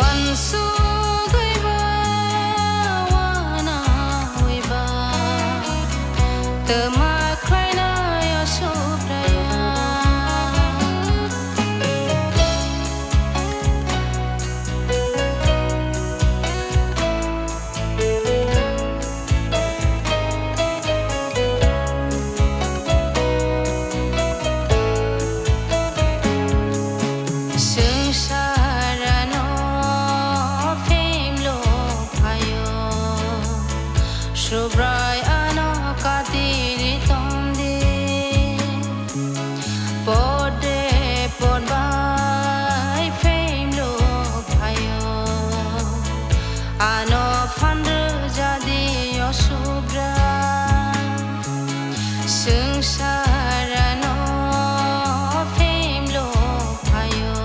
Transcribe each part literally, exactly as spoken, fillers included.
Wansugwi ba, wanawi ba, twma khlainai o Subraya. Swngchar ano phimlo phaio, Subrai ano katiri tongdi. Pode podbai phimlo phaio, ano phan rwjadi o Subrai. Swngchar ano phimlo phaio,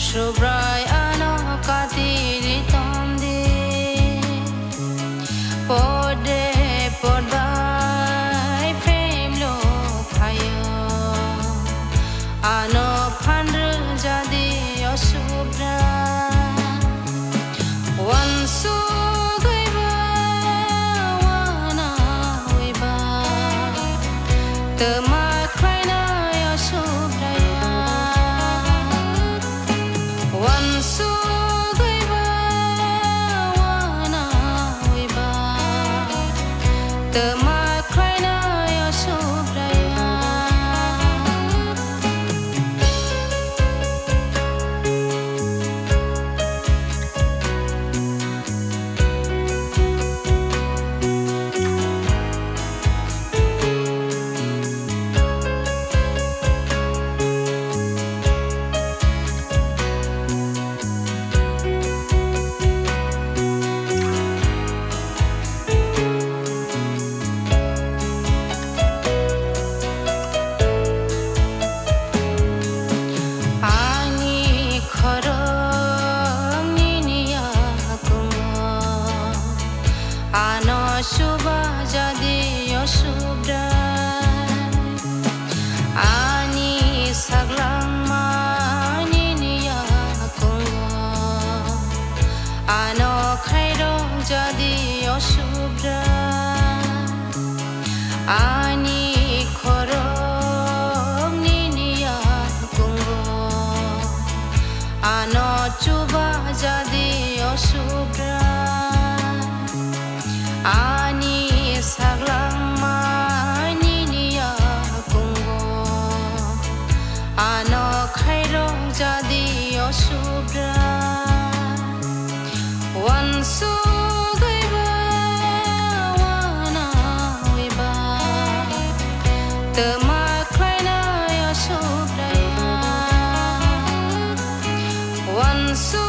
Subrai ano katiri tongdi. Pode podbai phimlo phaio, ano phan rwjadi o Subrai. Wansugwi ba, wanawi ba, twma khlainai o Subraya. Wansugwi ba, wanawi ba, twma khlainai o Subraya. Ani khorok nini yakungo, ano chuba jadi o Subrai. Ani saglangma nini yakungo, ano khairok jadi o Subrai. Ani khorok nini yakungo, ano chuba jadi o Subrai. Ani saglangma nini yakungo, ano khairok jadi o Subrai. Wansugwi ba, wanawi ba, twma khlainai o Subraya. Wansu